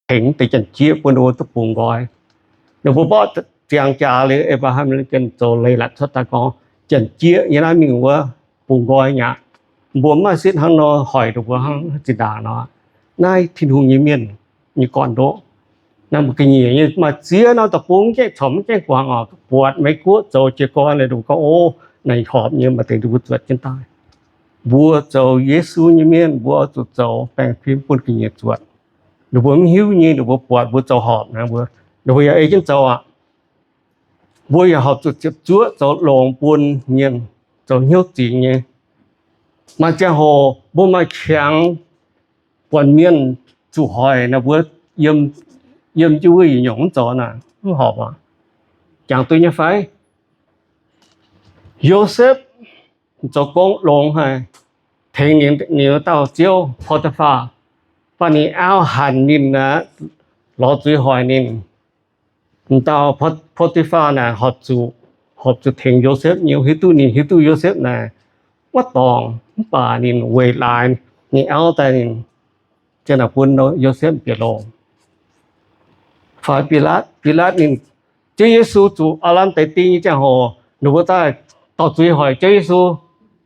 tengx deix janx-jieqv bun ninh mbuo duqv bungx nqoi. Ninh mbuo mborqv ziangx jaax liuz, E^mbra^ham Lincoln zoux leiz-latc cuotv daaih gorngv, janx-jieqv nyei naaiv mingh wuov bungx nqoi mi'aqv. Mbuo mv maaih sitv hnangv nor hoic ninh mbuo hnangv zinh ndaangc nor. Naaiv Tin-Hungh nyei mienh nyei gorn-ndoqv. Naaiv mbuo ga'nyiec nyei maaih ziex norm deic-bung mv gaengh corc mv gaengh guangc oc, buatc Meiv-Guoqv zoux jiez gorn liuz, ninh mbuo gorngv, ov, naaiv horpc nyei, maaih deix ninh mbuo zuotc jienv daaih. Mbuo zoux Yesu nyei mienh, mbuo oix zuqc zoux baengh fim bun ga'nyiec zuotc. Ninh mbuo mv hiuv nyei, ninh mbuo buatc mbuo zoux horpc naaic, ninh mbuo yaac ei jienv zoux aqv. Mbuo yaac horpc zuqc ziepc zuoqv zoux longx bun mienh, zoux hnyouv zingx nyei. Maaih ziangh hoc mbuo maaih qangx buatc mienh zuqc hoic naaic, mbuo yiem jienv wuov nyungc mv zoux naaic, mv horpc aqv. Jangx duqv nyei fai? Yosepv zoux gong longx haic, tengx ninh wuov dauh ziouv Potiphaa, baac ninh auv hanc ninh aqv, lorz zuiz hoic ninh. M'dauh Potiphaa naaic horpc zuqc, horpc zuqc tengx Yosepv nyei, hiuv duqv ninh hiuv duqv Yosepv naaic wuov dorngc, mv baac ninh weic laaix ninh auv daaih, ninh ziouc naaic bun Yosepv bieqc longx. Fai Bilaatv, Bilaatv ninh, Ziouv Yesu zuqc aav lamh deix ding nyei ziangh hoc, ninh mbuo daaih dorh zuiz hoic Ziouv Yesu.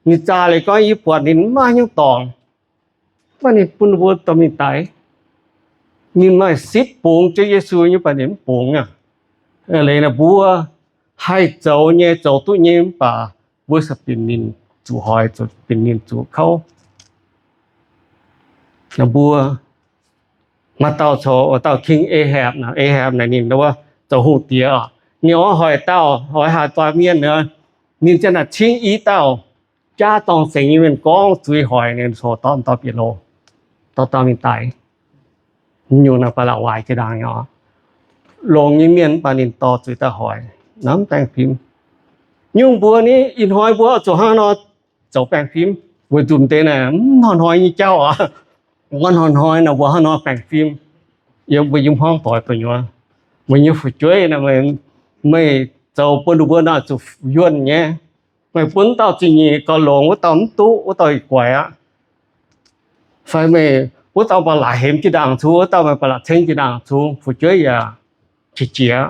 Ninh zaah leiz gorngv, yie buatc ninh mv maaih hnyouv dorngc, mv baac ninh bun ninh mbuo dorh mingh daix. Ninh maaih sitv bungx Ziouv Yesu nyei, mv baac ninh mv bungx aqv. Leiz naaic mbuo haih zoux nyei, zoux duqv nyei, mv baac mbuo se binc ninh zuqc hoic, zuqc binc ninh zuqc kouv. Mbuo maaih dauh coux, dauh king Ahapc, Ahapc naaic ninh wuov zoux hungh diex oc. Ninh oix hoic dauh, oix haih doix mienh, ninh ziouc naaic cingv i dauh jaav dorngh zengx nyei mienh gorngv zuiz hoic ninh, coux dorh dauh bieqc loh, dorh dauh mingh daix. Nyungc naaic ba'laqc waaic jiex ndaangc nyei oc. Longx nyei mienh mv baac ninh dorh zuiz daaih hoic, naaiv mv baengh fim. Nyungc mbuo ni ih hnoi mbuo zuqc hnangv nor zoux baengh fim, weic zuqc deix naaic mv hnoi-hnoi nyei jauv oc. Mv hnoi-hnoi naaic mbuo hnangv nor baengh fim. Yiem mbuo yiem hmuangv doic gu'nyuoz, meih nyei fu'jueiv naaic, meih zoux bun ninh mbuo naaic zuqc yuonh nyei. Meih bun wuov dauh zingh nyeic gauh longx, wuov dauh mv duqv, wuov dauh guaix aqv. Fai meih wuov dauh ba'laqc hemx jiex ndaangc cungv, wuov dauh meih ba'laqc ceng jiex ndaangc cungv, fu'jueiv yaac qiex jiez.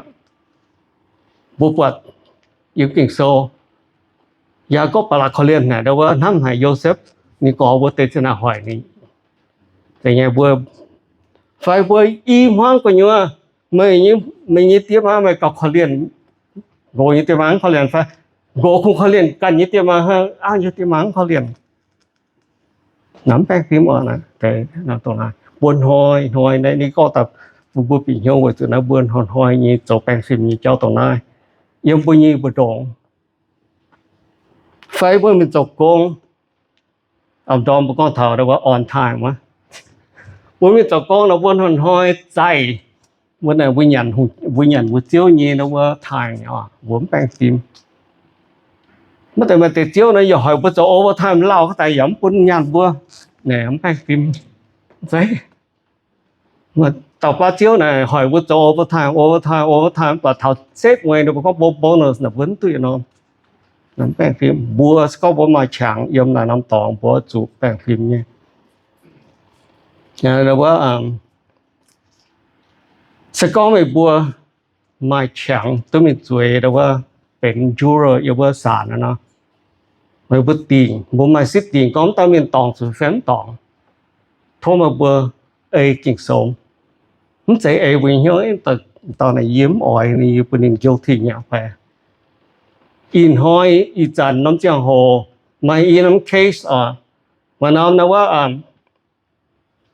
Mbuo buatc yiem Ging-Sou, Yaagorpc ba'laqc korv-lienh naaic, ndau wuov hnamv haic Yosepv, ninh gorx mbuo deix ziouc naaic hoic ninh. Zeiz nyei mbuo, fai mbuo i hmuangv gu'nyuoz, meih, meih nyei diev maa meih gauh korv-lienh, nqox nyei diev maa mv korv-lienh fai, nqox kungx korv-lienh ganh nyei diev maa, auv nyei diev maa mv korv-lienh. Naaiv mv baengh fim oc. Mbuo hnoi-hnoi naaiv ninh gorngv daaih bun mbuo bieqc hnyouv weic zuqc naaiv mbuo hnoi-hnoi nyei zoux baengh fim nyei jauv dongh naaiv yiem mbuo nyei mbu'ndongx. Fai mbuo mingh zoux gong, am ndorm mbuo gorngv taux on time wuov, mbuo mingh zoux gong nor mbuo hnoi-hnoi zaih, mbuo, mbuo nyanc mbuo ziouv nyei nor mbuo time oc, mbuo mv baengh fim. Mv deix maaih deix ziouv nor yaac hoic mbuo zoux overtime lauh daaih yaac mv bun nyanc mbuo, naaic mv baengh fim. Zeiz, dauh baav ziouv naaic hoic mbuo zoux overtime, overtime, overtime, mv baac taux setv mueiz nor mbuo gorngv bo-, bonus naaic mbuo mv duqv yietc norm. Mv baengh fim. Mbuo se gorngv mbuo maaih qangx yiem naaiv norm dorngx mbuo zuqc baengh fim nyei. Wuov, se gorngv meih mbuo maaih qangx duqv mingh zueiz wuov, benx juror yiem wuov saanc nor, meih mbuo dingc, mbuo maaih sitv dingc gorngv mv dauh mienh dorngc zuqc fai mv dorngc. Tov meih mbuo ei Ging-Sou. Mv zeiz ei mbuo nyei hnyouv, dauh naaic yie mv oix ninh, yie bun ninh guilty nyei fai. Ih hnoi ih zanc norm ziangh hoc maaih i norm case oc, maaih norm naaiv wuov,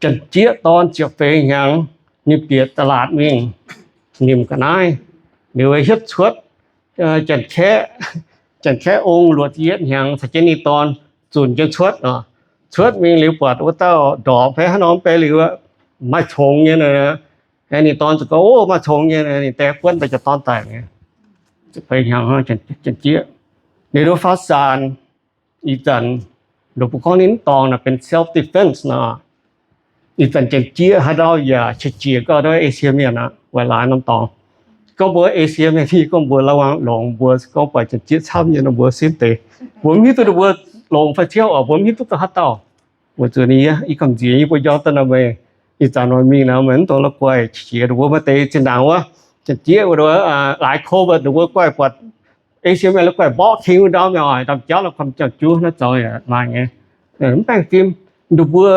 janx-jieqv dorn ziepc feix hnyangx, ninh bieqc ตลาด mingh, nimc ga'naaiv, liuz hietv cuotv, janx-kaeqv, janx-kaeqv ong luoqc ziepc yietv hnyangx caux jienv ninh dorn zunc jienv cuotv oc. Cuotv mingh liuz buatc wuov dauh ndorpc fai haaix norm beiv liuz, maaih congx nyei. Ninh dorn ziouc gorngv, ov, maaih congx nyei. Ninh diex buonv daaih janx-dorn daic. Ziepc feix hnyangx, janx-jieqv. Ninh nduov faaux saanc, ih zanc, ninh mbuo gorngv ninh mv dorngc naaic benx self defense nor. Ih zanc janx-jieqv haaix dauh yaac qiex jiez gauh nduov Esie Mienh aqv, weic laaix norm dorngx. Gorngv mbuo Esie Mienh, gorngv mbuo ระวัง longx, mbuo gorngv buatc janx-jieqv camv nyei nor mbuo simv deix. Mbuo mv hiuv duqv ninh mbuo longx fai ciouv oc, mbuo mv hiuv duqv duqv haaix dauh. Weic zuqc ninh, yie gamh nziex yie mbuo njormh daaih nor meih, ih zanc nor mingh nor meih mv dungx la'guaih qiex qiex. Ninh mbuo maaih deix zinh ndaangc wuov, janx-jieqv wuov, laaix covid ninh mbuo guaih buatc A C M la'guaih mborqv king wuov ndau, meih oix ndamc jauv la'guaih janx-juv naaiv zoux yaac maaih nyei. Mv baengh fim, ninh mbuo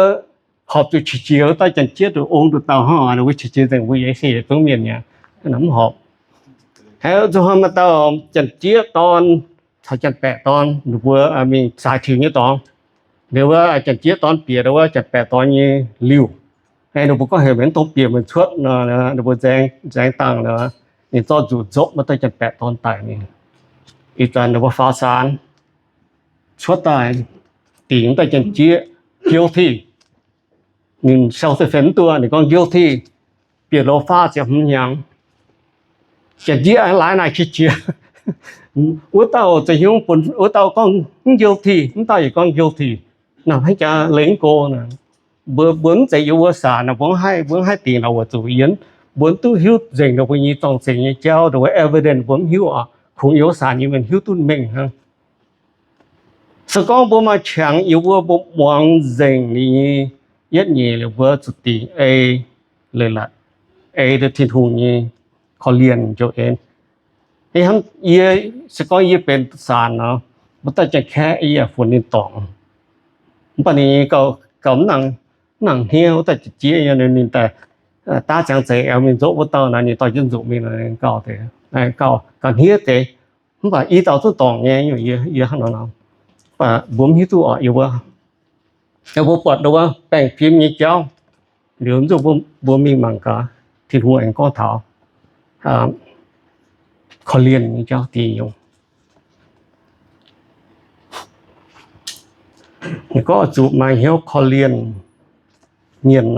horpc zuqc qiex qiex wuov dauh janx-jieqv nduqc ong nduqc dauh hnangv, ninh mbuo qiex qiex nzengc, mbuo yaac se yietc zungv mienh nyei, mv horpc. Haiz zuqc maaih dauh janx-jieqv dorn caux janx-baeqc dorn, ninh mbuo mingh zaaix tiux nyei dorngx. Liuz wuov janx-jieqv dorn bieqc wuov janx-baeqc dorn nyei liuh. Ninh mbuo gorngv heuc mienh dongh bieqc mienh cuotv nor, ninh mbuo nzaeng dangh, ninh zorqv nzuqc nzopv wuov dauh janx-baeqc dorn daic mingh. Ih zanc ninh mbuo faaux saanx cuotv daaih, dingc wuov dauh janx-jieqv guilty. Ninh self-defense mv duqv, ninh gorngv guilty, bieqc loz-faqv ziepc hmz hnyangx. Janx-jieqv laaix naaic qiex qiex. Wuov dauh za'hnyungv bun wuov dauh gorngv mv guilty, wuov dauh yaac gorngv guilty. Naaiv haaix jaax lengx go naaic. Mbuo, mbuo mv zeiz yiem wuov saanx naaic, mbuo mv haih, mbuo mv haih dingc naaic weic zuqc yie, mbuo mv duqv hiuv nzengc ninh mbuo nyei zorng-zengx nyei jauv, the evidence mbuo mv hiuv oc. Kungx yiem wuov saanx nyei mienh hiuv duqv mengh hnangv. Se gorngv mbuo maaih qangx yiem wuov, mbuo muangx nzengc ninh nyei yietv nyeic liuz, mbuo zuqc dingc ei leiz-latc, ei duqv Tin-Hungh nyei korv-lienh njoux en. Yie, se gorngv yie benx saanx nor, mbuo dauh janx-kaeqv yie yaac funx ninh dorngc. Mv baac ninh gauh, gauh mv nangc hniev wuov dauh jiex, ninh daaih daav ziangx zeiz aengx mingh nzopv wuov dauh naaic, ninh dorh jienv nzuqc mingh nor, gauh deix, gauh, gauh hniev deix. Mv baac i dauh zungv dorngc nyei, yie, yie hnangv nor, mv baac mbuo mv hiuv duqv oc. Yie mbuo, mbuo buatc wuov baengh fim nyei jauv liuz, zuqc mbuo mingh mangc gaax, Tin-Hungh aengx gorngv taux korv-lienh nyei jauv dingc nyungc. Ninh gorngv zuqc maaih hnyouv korv-lienh mienh.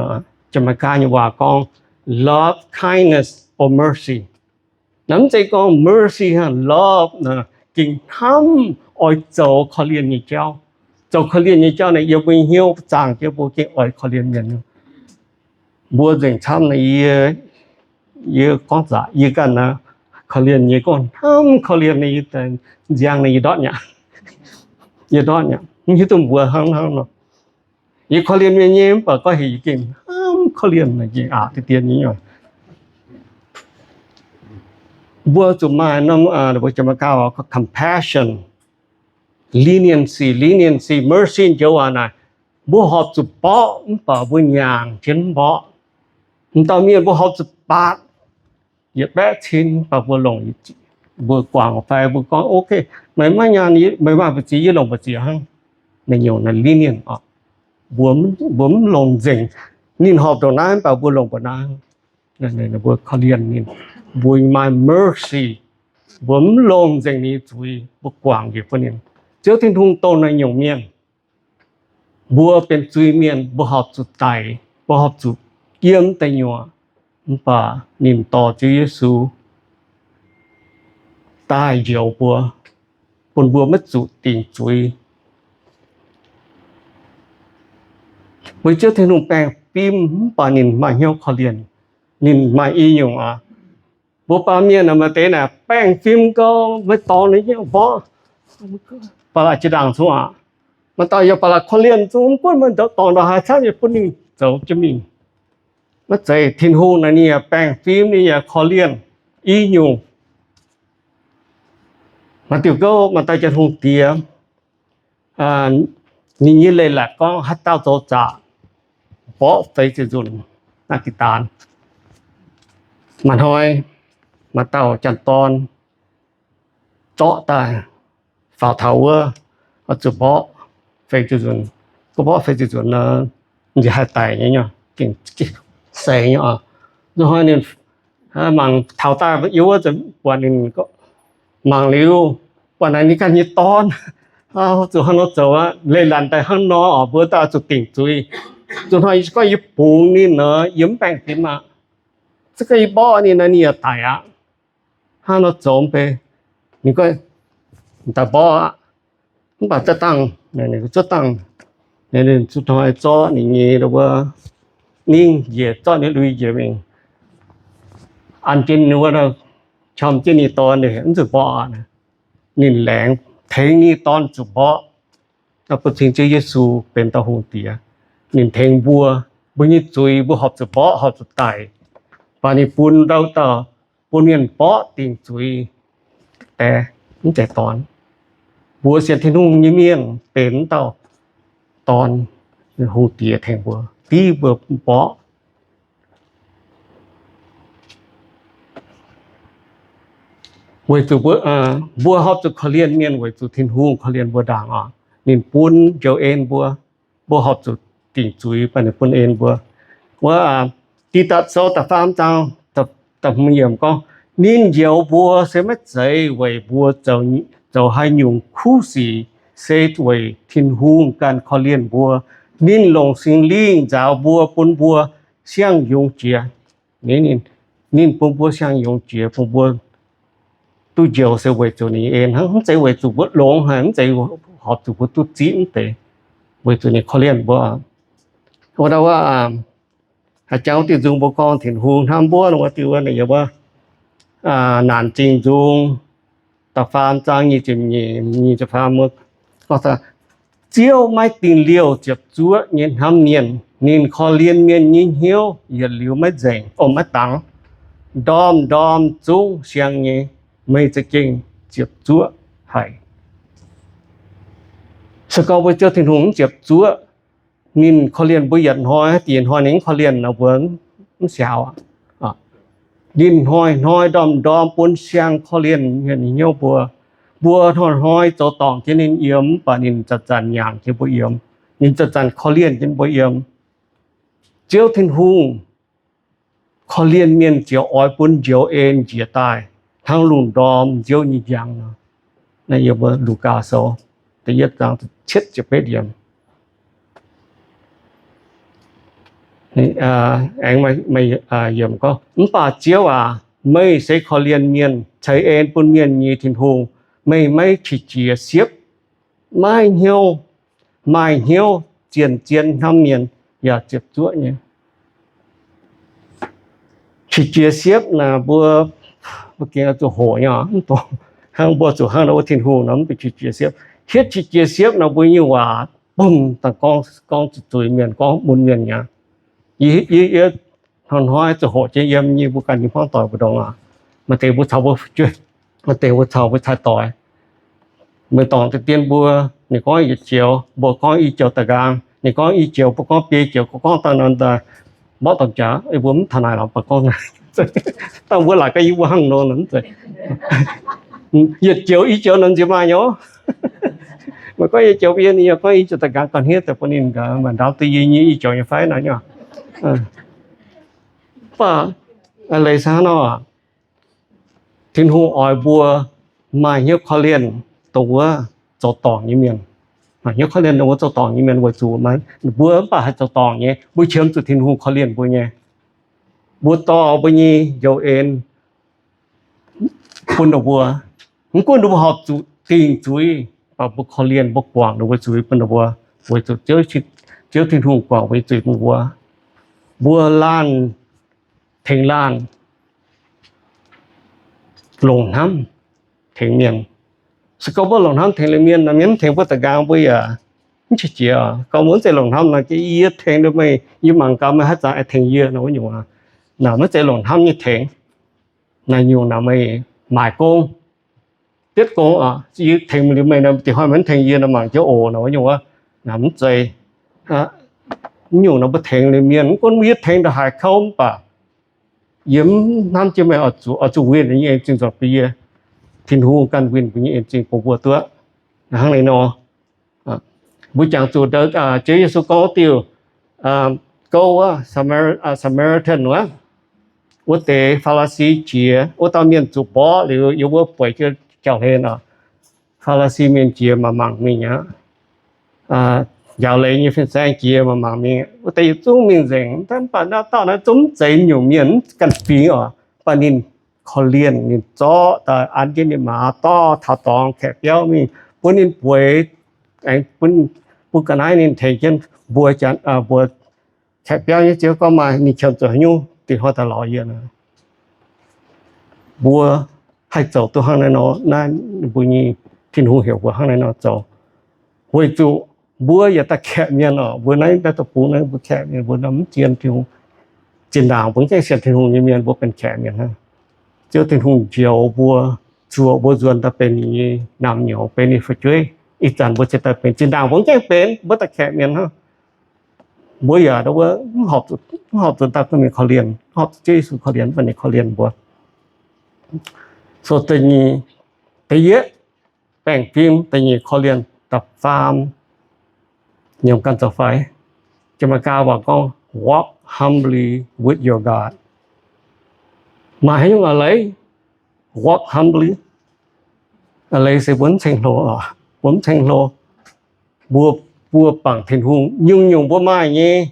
Janx-Meigaa nyei waac gorngv love kindness or mercy. Naaiv mv zeiz gorngv mercy hnangv, love naaic gengh hnamv oix zoux korv-lienh nyei jauv. Zoux korv-lienh nyei jauv naaic yiem mbuo nyei hnyouv zaangh jienv mbuo gengh oix korv-lienh mienh. Mbuo nzengc camv naaic yie, yie gorngv zaqc yie ganh naaic, korv-lienh nyei gorngv hnamv korv-lienh nyei, nziang naaic yie ndortv nyaqc. Yie ndortv nyaqc, mv hiuv duqv mbuo hnangv hnangv nor. Yie korv-lienh mienh nyei mv baac gorngv heuc yie gengh hnamv korv-lienh naaic gengh aqc deix dien nyei. Mbuo zuqc maaih norm, mbuo Janx-Meigaa gorngv compassion, leniency, leniency, mercy joux waac naaic, mbuo horpc zuqc mborqv mv baac mbuo nyaangc jienv mborqv. M'dauh mienh mbuo horpc zuqc baatc yietc baeqv cin mv baac mbuo longc, mbuo guangc fai mbuo gorngv, ok, meih maiv nyaanh, meih maaih mbu'ziex yie longc mbu'ziex hnangv. Naaiv nyungc naaiv lenient oc. Mbuo, mbuo mv longc nzengc ninh horpc ndongc naaiv mv baac mbuo longc mbuo naaiv. Mbuo korv-lienh ninh, mbuo maaih mercy, mbuo mv longc nzengc ninh zuiz, mbuo guangc njiec bun ninh. Ziouv Tin-Hungh dongh naaiv nyungc mienh. Mbuo benx zuiz-mienh, mbuo horpc zuqc daic, mbuo horpc zuqc yiem deic nyuoqc, mv baac ninh dorh Ziouv Yesu daaih njoux mbuo, bun mbuo maiv zuqc dingc zuiz. Weic Ziouv Tin-Hungh baengh fim mv baac ninh maaih hnyouv korv-lienh, ninh maaih i nyungc aqv. Mbuo baamh mienh maaih deix naaic baengh fim gau, maiv dorngx ninh nyei mborqv, ba'laqc jiex ndaangc zungv aqv. Maaih dauh yaac ba'laqc korv-lienh zungv, mv gunv maaih dorngx ndongc haaix camv yaac bun ninh zoux jienv mingh. Maiv zeiz, Tin-Hungh naaic ninh yaac baengh fim, ninh yaac korv-lienh i nyungc. Maaih diuh gouv, maaih dauh Janx-Hungh diex, ninh nyei leiz-latc gorngv haaix dauh zoux zaqc, mborqv feix ziepc nzunc naaiv gitv daanz. Maaih hnoi maaih dauh janx-dorn zorqv daaih faaux taux wuov, oix zuqc mborqv feix ziepc nzunc. Gorngv mborqv feix ziepc nzunc nor, nziex haih daic nyei, gengh seix nyei oc. Hnoi ninh mangc taux daaih yiem wuov, buatc ninh mangc liuz, buatc naaic ninh ganh nyei dorn zuqc hnangv nor zoux aqv. Leiz-latc daaih hnangv nor oc, mbuo daaih zuqc dingc zuiz. Zuqc hnoi yie gorngv yie bungx ninh nor, yie mv baengh fim aqv. Se gorngv yie mborqv ninh nor, ninh yaac daic aqv. Hnangv nor zoux mv bei, ninh gorngv, daaih mborqv aqv. Mv baac za'dangh, ninh zuov dangh, ninh zuqc hnoi zorqv ninh nyei wuov ningv njiec, zorqv ninh lui njiec mingh, an jienv ninh wuov, qam jienv ninh dorn, mv zuqc mborqv aqv. Ninh laengz tengx ninh dorn zuqc mborqv. Bun cing Ziouv Yesu benx dauh hungh diex. ninh tengx mbuo, mbuo nyei zuiz mbuo horpc zuqc mborqv horpc zuqc daic, baac ninh bun ndau dauh, bun mienh mborqv dingc zuiz, mv zeiz dorn. Mbuo sienx Tin-Hungh nyei mienh benx wuov dauh dorn, hungh diex tengx mbuo, div mbuo mborqv. Weic zuqc mbuo horpc zuqc korv-lienh mienh weic zuqc Tin-Hungh korv-lienh mbuo ndaangc oc. Ninh bun njoux en mbuo, mbuo horpc zuqc dingc zuiz, baac ninh bun en mbuo. Wuov Tidatc Sou da'faam zaang da'hmz yiemc gorngv, ninh njoux mbuo se maiv zeiz weic mbuo zoux haaix nyungc kuv sic, se weic Tin-Hungh ganh korv-lienh mbuo. Ninh longc Singx Lingh nzaaux mbuo, bun mbuo siang-yungz jiex. Ninh bun mbuo siang-yungz jiex, bun mbuo duqv njoux se weic zuqc ninh en hnangv, mv zeiz weic zuqc mbuo longx haic, mv zeiz horpc zuqc mbuo duqv ziqv mv deix, weic zuqc ninh korv-lienh mbuo. Wuov dauh wuov, haaix jangx wuov diuh nzung mbuo gorngv Tin-Hungh hnamv mbuo nor, wuov diuh wuov, naanc zingh nzung da'faam zaang nyic ziepc nyeic, nyic ziepc faam, Ziouv maiv dingh liouh ziepc zuoqv nyei hnamv mienh. Ninh korv-lienh mienh nyei hnyouv yietc liuz maiv nzengc, o, maiv dangx. Ndorm-ndorm zungv siang nyei, meih za'gengh ziepc zuoqv haic. Se gorngv mbuo Ziouv Tin-Hungh mv ziepc zuoqv, ninh korv-lienh mbuo yietc hnoi, diex hnoi ninh mv korv-lienh nor, mbuo mv siaaux. Ninh hnoi-hnoi ndorm-ndorm bun siang korv-lienh mienh nyei hnyouv mbuo. Mbuo hnoi-hnoi zoux dorngc jienv ninh yiem, mv baac ninh zanc-zanc nyaangc jienv mbuo yiem. Ninh zanc-zanc korv-lienh jienv mbuo yiem. Ziouv Tin-Hungh korv-lienh mienh ziouc oix bun njoux en njiec daaih hnangv lungh ndorm nziouv nyei njang nor. Naaiv yiem Lugaa Sou da'yietv zaang cietv ziepc betv yiemc. Aengx yiemc gorngv, Mv baac Ziouv aac, meih se korv-lienh mienh, ceix en bun mienh nyei Tin-Hungh. Meih maiv qiex jiez siepv, maiv hnyouv, maaih hnyouv zien-zien hnamv mienh, yaac ziepc zuoqv nyei. Qiex jiez siepv naaic mbuo, mbuo gengh zuqc hoqc nyei, mv dungx hnangv mbuo zuqc hnangv nor wuov Tin-Hungh nor mv dungx qiex jiez siepv. Hietv qiex jiez siepv nor mbuo nyei waac bumv daaih gorngv, gorngv zuqc zuiz mienh, gorngv mun mienh mi'aqv. Yie, yie hnoi-hnoi zuqc hoqc jienv yiem nyei mbuo ganh nyei hmuangv doic mbu'ndongx aac. Maaih deix mbuo caux mbuo, maaih deix mbuo caux mbuo cai doic, meih dorngc deix dien mbuo, ninh gorngv yietc joux, mbuo gorngv i joux da'nqaang, ninh gorngv i joux, mbuo gorngv biei joux, gorngv daaih nor daaih mborqv dorngc jaax, mbuo mv taux naaic lorz baac gorngv naaic, dangh mbuo laaic ga'yie mbuo hnangv nor, yietc joux i joux nor nziex maaih nyei. Meih gorngv yietc joux biei, ninh yaac gorngv i joux da'nqaang ga'hniev daaih bun ninh gaax, maaih ndaamv duqv yie nyei i joux nyei fai nor nyei. Mv baac leiz se hnangv nor, Tin-Hungh oix mbuo maaih hnyouv korv-lienh dongh wuov zoux dorngc nyei mienh. Maaih hnyouv korv-lienh dongh wuov zoux dorngc nyei mienh weic zuqc mbuo mv baac haih zoux dorngc nyei, mbuo qiemx zuqc Tin-Hungh korv-lienh mbuo nyei. Mbuo dorh mbuo nyei njoux en bun ninh mbuo. Mv gunv ninh mbuo horpc zuqc dingc zuiz, mv baac mbuo korv-lienh, mbuo guangc ninh mbuo zuiz bun ninh mbuo, weic zuqc Ziouv Tin-Hungh guangc mbuo nyei zuiz bun mbuo. Mbuo laanh tengx laanh longc hnamv tengx mienh. Se gorngv mbuo longc hnamv tengx liuz mienh nor, mienh mv tengx mbuo da'nqaang, mbuo yaac mv qiex jiez. Gorngv mbuo mv zeiz longc hnamv nor, yie tengx liuz meih, yie mangc gaax meih haaix zanc aengx tengx yie nor wuov nyungc. Naaic maiv zeiz longc hnamv nyei tengx. Naaiv nyungc naaic meih maaic gong, bietv gong, yie tengx liuz meih nor, diex hnoi meih mv tengx yie nor, mangc jienv oc nor wuov nyungc wuov. Naaiv mv zeiz, mv nyungc nor mbuo tengx liuz mienh, mv gunv yie tengx ndongc haaix kouv mv baac yie mv hnamv jienv meih oix zuqc winh nyei en-zingh nzengc bun yie. Tin-Hungh ganh winh mbuo nyei en-zingh bun mbuo duqv. Hnangv naaiv nor, mbuo jangx zuqc Ziouv Yesu gorngv diuh gouv wuov, Samaritan wuov, wuov deix Faa^li^si jiex, wuov dauh mienh zuqc mborqv liuz yiem wuov bueix jienv jauv-hlen oc. Faa^li^si mienh jiex maaih mangc mingh aqv. Njaaux leiz nyei fin-saeng jiex maaih mangc mingh, wuov deix yietc zungv mingh nzengc. Mv baac naaiv dauh naaiv zungv mv zeiz nyungc mienh, mv ganh fingx oc. Mv baac ninh korv-lienh, ninh zorqv daaih an jienv ninh maaz dorh taux dorngx kaeqv biauv mingh bun ninh bueix, aengx bun, bun ga'naaiv ninh tengx jienv mbuo, mbuo kaeqv biauv nyei ziouc gorngv maaih ninh qiemx zuqc haaix nyungc dingc hnoi daaih lorz yie nor. Mbuo haih zoux duqv hnangv naaiv nor, naaiv mbuo nyei Tin-Hungh heuc mbuo hnangv naaiv nor zoux, weic zuqc Mbuo yaac daaih kaeqv mienh oc. Mbuo naaiv daaih deic-bung naaiv mbuo kaeqv mienh, mbuo nor mv zien Tin-Hungh. Zinh ndaangc mbuo gengh sienx Tin-Hungh nyei mienh mbuo benx kaeqv mienh hnangv. Ziouv Tin-Hungh njoux mbuo, zuoqc mbuo nzuonx daaih benx ninh nyei naamh nyouz, benx ninh fu'jueiv. Ih zanc mbuo ziouc daaih benx, zinh ndaangc mbuo mv gaengh benx, mbuo daaih kaeqv mienh hnangv. Mbuo yaac mv horpc zuqc daaih duqv ninh korv-lienh, mv horpc zuqc Ziouv Yesu korv-lienh, mv baac ninh korv-lienh mbuo. So da'nyeic, da'yietv baengh fim, da'nyeic korv-lienh, da'faam nyiemc ganh zoux faix. Jaa^me^gaa waac gorngv, walk humbly with your God. Maaih haaix nyungc a'leiz walk humbly? A'leiz se mbuo mv ceng hlo, mbuo mv ceng hlo. Mbuo, mbuo bangc Tin-Hungh, nyungc-nyungc mbuo maaih nyei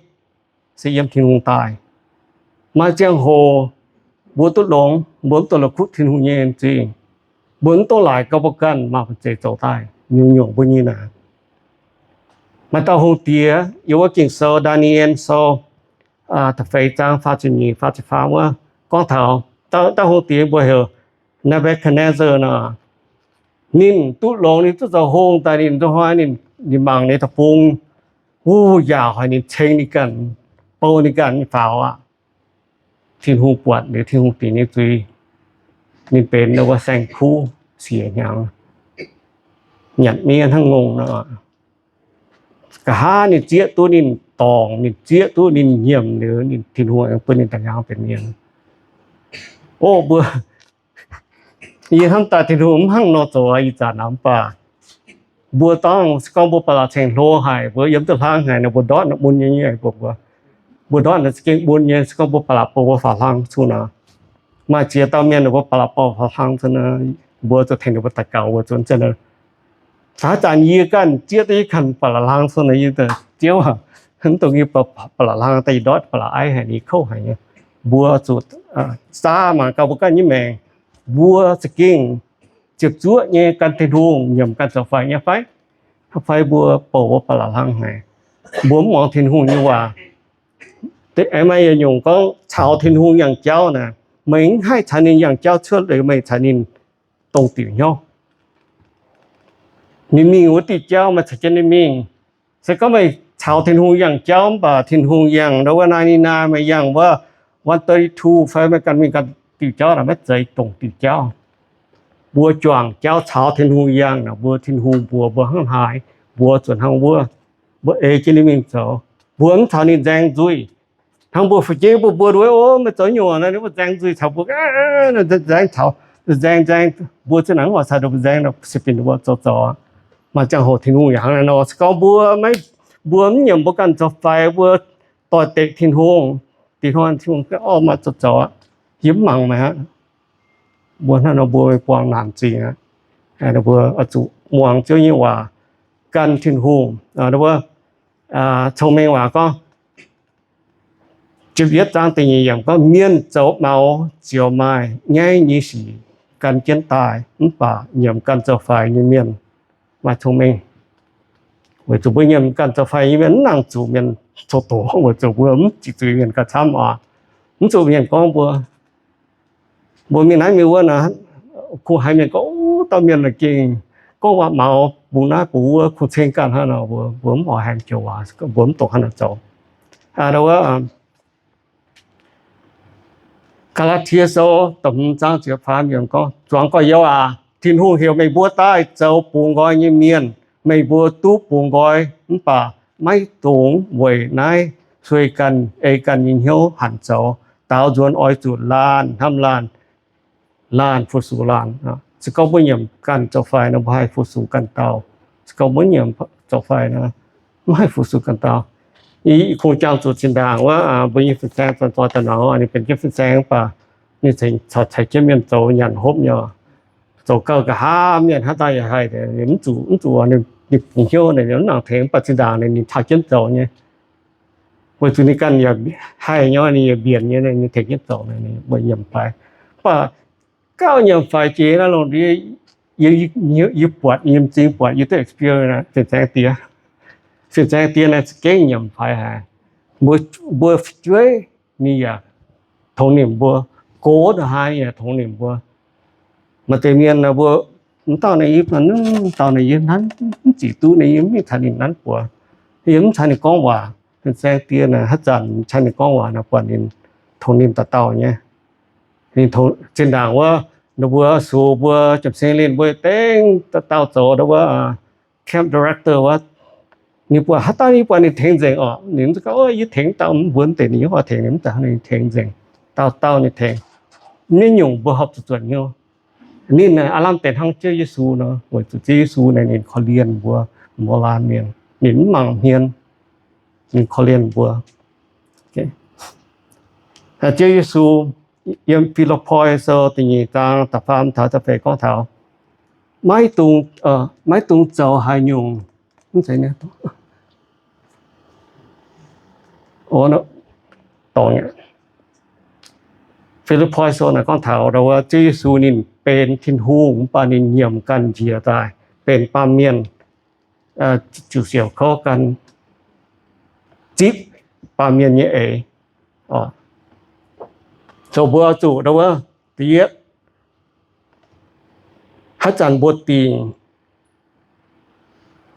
se yiem Tin-Hungh daaih. Maaih ziangh hoc mbuo duqv longx, mbuo mv dungx la'kuqv Tin-Hungh nyei en-zingh. Mbuo mv dungx laaic gauh mbuo ganh maaih fu'zeiv zoux daaih nyungc-nyungc mbuo nyei naaic. Maaih dauh hungh diex yiem wuov Ging-Sou, Ndaa^ni^en Sou da'feix zaang faah ziepc nyeic, faah ziepc faam wuov gorngv taux dauh hungh diex mbuo heuc Ne^mbe^kaa^netv^saa nor. Ninh duqv longx, ninh duqv zoux hungh daaih, ninh nzuonx hnoi ninh, ninh mangc ninh deic-bung wuov, yaac hoic ninh ceng ninh ganh, bou ninh ganh nyei faaux aqv. Tin-Hungh buatc liuz Tin-Hungh dingc nyei zuiz, ninh benx wuov saeng-kuv siec hnyangx, nyanc miev hnangv ngongh nor. Nqa'haav ninh zieqv duqv ninh dorngc, ninh zieqv duqv ninh nyiemc liuz, ninh, Tin-Hungh aengx bun ninh da'nqaang benx mienh. O mbuo, yie hnamv daaih Tin-Hungh mv hnangv nor zoux ih zanc aqv. Mv baac mbuo dangh se gorngv mbuo ba'laqc ceng-hlo haic, mbuo yiem duqv hlang haic nor, mbuo ndortv naaic mun nyei nyei mbuo, mbuo ndortv naaic za'gengh mun nyei. Se gorngv mbuo ba'laqc bou mbuo faaux hlang cuotv nor, maaih ziex dauh mienh ninh mbuo ba'laqc bou faaux hlang cuotv nor, mbuo zuqc tengx ninh mbuo daux gaux, mbuo zuqc zanc, caux haaix zanc yie ganh zieqv duqv yie ganh ba'laqc hlang cuotv nor, yie, Ziouv aac, mv dungx yie ba'laqc hlang daaih, yie ndortv ba'laqc aiv haic, yie kouv haic nyei. Mbuo zuqc zaah mangc gaax mbuo ganh nyei maengc. Mbuo za'gengh ziepc zuoqv nyei gan Tin-Hungh, nyiemc ganh zoux faix nyei fai? Fai mbuo bouc mbuo ba'laqc hlang haic, mbuo mv muangx Tin-Hungh nyei waac? Aengx maaih yietc nyungc gorngv caux Tin-Hungh yangh jauv naaic, meih mv haih caux ninh yangh jauv cuotv liuz meih caux ninh dongh diuc hnyouv. Ninh mingh wuov diuh jauv meih caux jienv ninh mingh. Se gorngv meih caux Tin-Hungh yangh jauv mv baac Tin-Hungh yangh ndau wuov ninety-nine, meih yangh wuov one thirty-two fai meih ganh mingh ganh diuh jauv naaic, maiv zeiz dongh diuh jauv. Mbuo juangc jauv caux Tin-Hungh yangh naaic, mbuo Tin-Hungh mbuox mbuo hnangv haaix, mbuo zuqc hnangv wuov. Mbuo ei jienv ninh mingh zoux. Mbuo mv caux ninh nzaeng nzuih. Hnangv mbuo fu'jueiv mbuo, mbuo nduov, o, meih zoux nyungc naaic, ninh mbuo nzaeng nzuih caux mbuo, nzaeng caux, nzaeng nzaeng, mbuo zinh ndaangc mv oix caux ninh mbuo nzaeng, se bun ninh mbuo zoux zoux. Maaih ziangh hoc Tin-Hungh yaac hnangv naaiv nor. Se gorngv mbuo maiv, mbuo mv nyiemc mbuo ganh zoux faix, mbuo doix-dekc Tin-Hungh, dingc hnoi Tin-Hungh, o, maaih zoux zoux aqv, yie mv mangc meih aqv. Mbuo hnangv nor mbuo buangh naanc zingh aqv. Mbuo oix zuqc muangx Ziouv nyei waac, gan Tin-Hungh. Mbuo Cong-Mengh Waac gorngv, ziepc yietv zaang da'nyeic yiemc gorngv, mienh zoux maux ziouc maaih nyaiv nyei sic gan jienv daaih, mv baac nyiemc ganh zoux faix nyei mienh maaih cong-mengh. Weic zuqc mbuo nyiemc ganh zoux faix nyei mienh mv nangc zuqc mienh zoux doqc, weic zuqc mbuo mv ziqc zuiz mienh gauh camv oc. Mv zuqc mienh gorngv mbuo, mbuo mingh naaiv mingh wuov nor, kungx haiz mienh gorngv, o, dauh mienh naaic gengh gorngv waac maux bungx naaiv bungx wuov, kungx ceng ganh hnangv nor, mbuo mv oix haiz joux waac, mbuo mv dongh hnangv naaic zoux. Gaa^laa^tie Sou da'hmz zaang ziepc faam yiemc gorngv, zuangx gorx-youz aac, Tin-Hungh heuc meih mbuo daaih zoux bungx nqoi nyei mienh. Meih mbuo duqv bungx nqoi mv baac maiv dungx weic naaiv sueih ganh ei ganh nyei hnyouv hanc zoux. Daaux nzuonx oix zuqc laanh hnamv laanh, laanh fu-sux laanh. Se gorngv mbuo nyiemc ganh zoux faix nor, mbuo haih fu-sux ganh dauh. Se gorngv mbuo nyiemc zoux faix nor, mv haih fu-sux ganh dauh. Ih kungx jangx zuqc zinh ndaangc wuov, mbuo nyei fin-saeng zoih daaih nor, ninh benx jienv fin-saeng mv baac ninh caux ceix jienv mienh zoux nyanc hopv nyei. Zoux gauh nqa'haav mienh hnangv daaih yaac haih, mv zuqc, mv zuqc ninh bungx hnyouv, ninh mv nangc tengx, mv baac zinh ndaangc ninh caux jienv zoux nyei. Weic zuqc ninh ganh yaac haih nyei, ninh yaac mbienc nyei, ninh tengx jienv zoux, mbuo nyiemc faix. Mv baac gauh nyiemc faix jiex naaiv longc ndiev, yie buatc, yie m'zing buatc, yie duqv experience fin-saeng diex. Fin-saeng diex naaiv za'gengh nyiemc faix haic. Mbuo fu'jueiv ninh yaac tongx nimc mbuo, gox hnangv haaix ninh yaac tongx nimc mbuo. Maaih deix mienh mbuo, mv dauh naaiv yie, mv dauh naaiv yie nanv mv zic duqv, naaiv yie mv mingh caux ninh nanv buoz. Yie mv caa ninh gorngv waac. Ninh saeng-die naaic haaix zanc caa ninh gorngv waac naaic buatc ninh tongx ninh dauh dauh nyei. Ninh tongx zinh ndaangc wuov, ninh mbuo sux mbuo Janx-Singx Lingh mbuo dengv dauh dauh zoux ndau wuov camp director wuov, ninh buatc haaix dauh ninh buatc ninh tengx nzengc orqc. Ninh gorngv, Yie tengx dauh mv mbuonx deix ninh nyei hoic tengx, ninh mv daaih ninh tengx nzengc. Dauh dauh ninh tengx. Nyei nyungc mbuo horpc zuqc zuotc hnyouv. Ninh naaic aav lamh deix hnangv Ziouv Yesu nor, weic zuqc Ziouv Yesu naaic ninh korv-lienh mbuo, mbuo laanh mienh, ninh mv mangc hmien, ninh korv-lienh mbuo. Ziouv Yesu yiem Fi^lipv^poi Sou da'nyeic zaang da'faam taux da'feix gorngv taux, maiv dungx, maiv dungx zoux haaix nyungc. Fi^lipv^poi Sou naaic gorngv taux Ziouv Yesu ninh benx Tin-Hungh mv baac ninh nyiemc ganh njiec daaih benx baamh mienh, ziouc siouc kouv gan, zipv baamh mienh nyei eix. So mbuo zuqc ndau wuov, da'yietv, haaix zanc mbuo dingc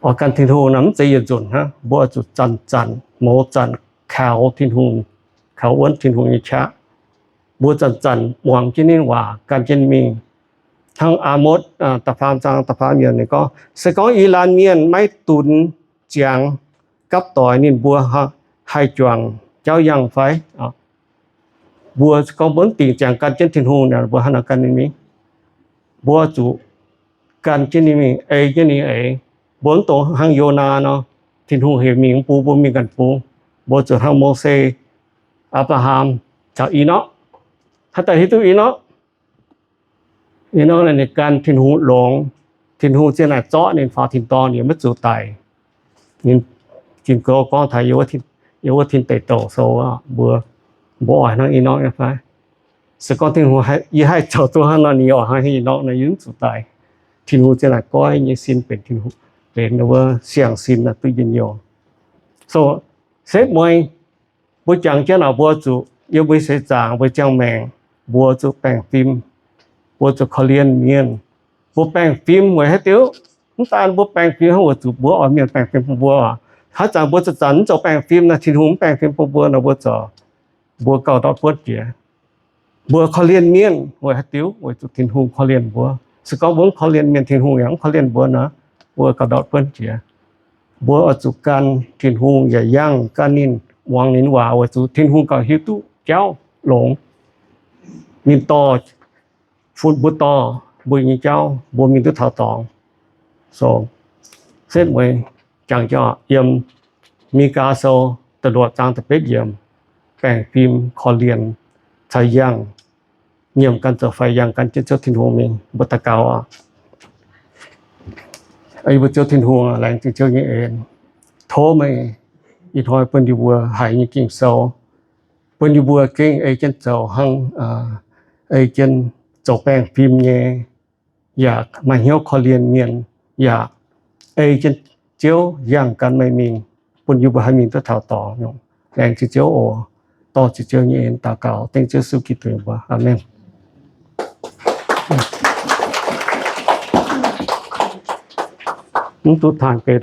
oix gan Tin-Hungh nor, mv zeiz yietc nzunc hnangv. Mbuo zuqc zanc-zanc mouz zanc kaux Tin-Hungh, kaux wuonv Tin-Hungh nyei qaqv. Mbuo zanc-zanc muangx jienv ninh waac, gan jienv mingh. Hnangv Aa^motv da'faam zaang da'faam yiemc ninh gorngv, se gorngv yie laanh mienh maiv dunx ziangx gapv doic, ninh mbuo haih juangc jauv yangh fai? Mbuo gorngv mbuo mv dingc ziangx gan jienv Tin-Hungh, mbuo hnangv naaic gan ninh mingh. Mbuo zuqc gan jienv ninh mingh, ei jienv ninh eix. Mbuo mv dungx hnangv Yonaa nor, Tin-Hungh heuc mingh mv bung, mbuo mingh ganh bung. Mbuo zuqc hnangv Mose, Apc^laa^ham, caux Enoch. Haaix dauh hiuv duqv Enoch? Enoch naaic ninh gan Tin-Hungh longx. Tin-Hungh zien naaic zorqv ninh faaux tin-dorngh, ninh maiv zuqc daic. Ninh, Ging-Sou gorngv taux yiem wuov Tin Deic Douc Sou, mbuo, mbuo oix hnangv Enoch nyei fai? Se gorngv Tin-Hungh, yie haih zoux duqv hnangv nor, ninh oix hnangv Enoch nor, yie mv zuqc daic. Tin-Hungh zien naaic goiv nyei sin benx Tin-Hungh, benx wuov siang-sin duqv njien-youh. So, setv mueiz, mbuo jangx jienv naaic mbuo zuqc yiem mbuo seix zaangc, mbuo ziangh maengc, mbuo zuqc baengh fim, mbuo zuqc korv-lienh mienh. Mbuo baengh fim weic haaix diuc? Mv daan mbuo baengh fim hnangv weic zuqc mbuo oix mienh baengh fim bun mbuo. Haaix zanc mbuo zanc-zanc mv zoux baengh fim nor, Tin-Hungh mv baengh fim bun mbuo nor, mbuo zoux, mbuo gauh ndortv buonv jiex. Mbuo korv-lienh mienh weic haaix diuc? Weic zuqc Tin-Hungh korv-lienh mbuo. Se gorngv mbuo mv korv-lienh mienh, Tin-Hungh yaac mv korv-lienh mbuo nor, mbuo gauh ndortv buonv jiex. Mbuo oix zuqc gan Tin-Hungh yaac yangh gan ninh, muangx ninh waac weic zuqc Tin-Hungh gauh hiuv duqv jauv longx. Ninh dorh, funx mbuo dorh mbuo nyei jauv, mbuo mingh duqv taux dorngx. So, setv mueiz jangx jienv yiem Mi^gaa Sou da'luoqc zaang da'betv yiemc, baengh fim, korv-lienh, caux yangh, nyiemc gan zoux fai yangh gan jienv Ziouv Tin-Hungh mingh. Mbuo daux gaux oc. Yie mbuo Ziouv Tin-Hungh, laengz zingh Ziouv nyei en. Tov meih ih hnoi bun yie mbuo haiz nyei Ging-Sou, bun yie mbuo gengh ei jienv zoux hnangv, ei jienv zoux baengh fim nyei, yaac maaih hnyouv korv-lienh mienh, yaac ei jienv Ziouv yangh gan meih mingh, bun yie mbuo haih mingh duqv taux dorngx. Laengz zingh Ziouv oc. Dorh ziqc Ziouv nyei en daux gaux dengv Ziouv Yesu Giduc mbuox. Aamen. Mv duqv tangx geix